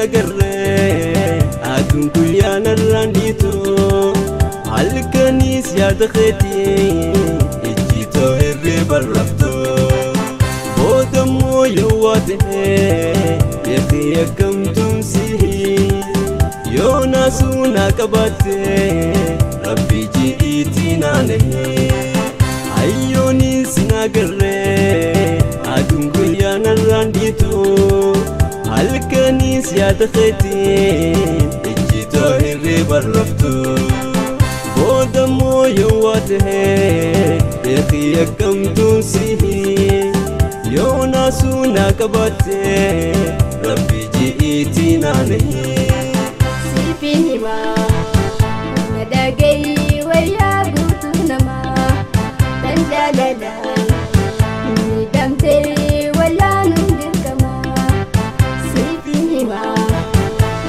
agarree aduun guyyaan irraan dhiitu halkanis yaada keetii ijjitoo hirriba raftu boodammoo yoo waa ta'e beekii akkamtuun sihi yoo naasuu naa qabaatte rabbi ji'iitii naanahi hayyooniin sin agarree aduun guyyaan irraan dhiitu halkanis yaada keetii ijjitoo hirriba raftu boodammoo yoo waa ta'e beekii akkamtuun sihi yoo naasuu naa qabaatte rabbi ji'iitii naanahi. Siifin himaa na dhagahi wayyaa guutuu namaa tan jaalalaa miidhamtee wallaanuun dirqamaa. Siifin himaa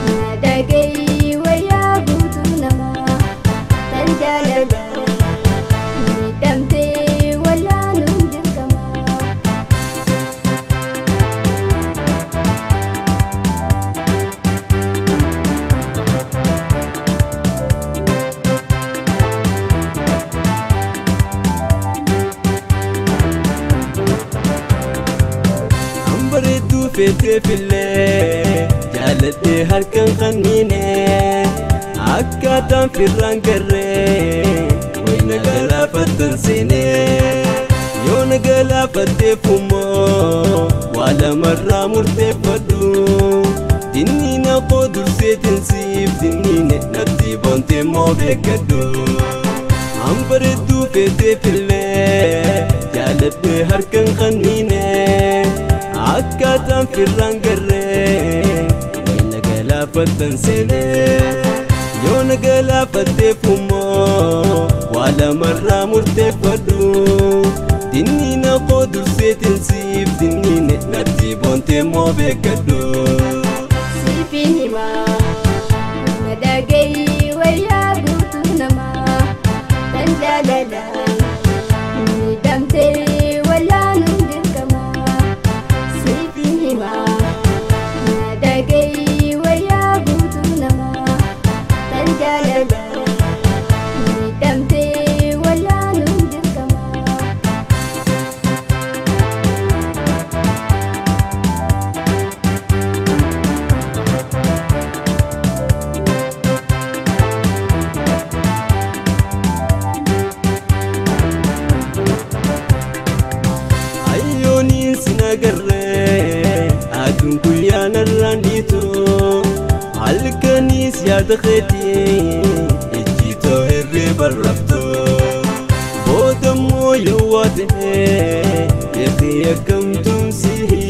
na dhagahi wayyaa guutuu namaa tan jaalalaa miidhamtee wallaanuun dirqamaa. Bareedduu feeteefillee jaaladhee harkaan qanniine akkaataan firraan garree wayna galaafattan seenee yoo na galaafatteef immoo waa lamarraa murteeffadhu dinniina koo durseetiin siif dinniine natti boontee immoo beekkadhu. Bareedduu feeteefillee jaaladhee harkaan qanniine akkaataan firraan garree wayna galaafattan seenee yoo na galaafatteef immoo waa lamarraa murteeffadhu dinniina koo durseetiin siif dinniine natti boontee immoo beekkadhu. Siifin himaa na dhagahi wayyaa guutuu namaa tan jaalalaa miidhamtee wallaanuun dirqamaa. Siifin himaa na dhagahi wayyaa guutuu namaa tan jaalalaa miidhamtee wallaanuun dirqamaa. Hayyooniin sin agarree aduun guyyaan irraan dhiitu halkanis yaada keetii ijjitoo hirriba raftu boodammoo yoo waa ta'e beekii akkamtuun sihi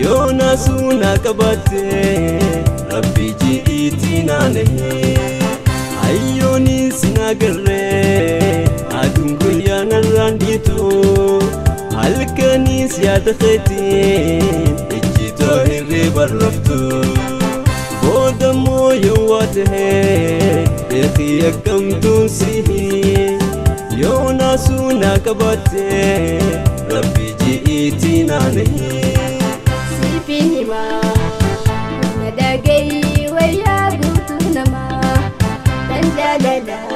yoo naasuu naa qabaatte rabbi ji'iitii naanahi hayyooniin sin agarree aduun guyyaan irraan dhiitu halkanis yaada keetii ijjitoo hirriba raftu boodammoo yoo waa ta'e beekii akkamtuun sihi yoo naasuu naa qabaatte rabbi ji'iitii naanahi. Siifin himaa na dhagahi wayyaa guutuu namaa tan jaalalaa.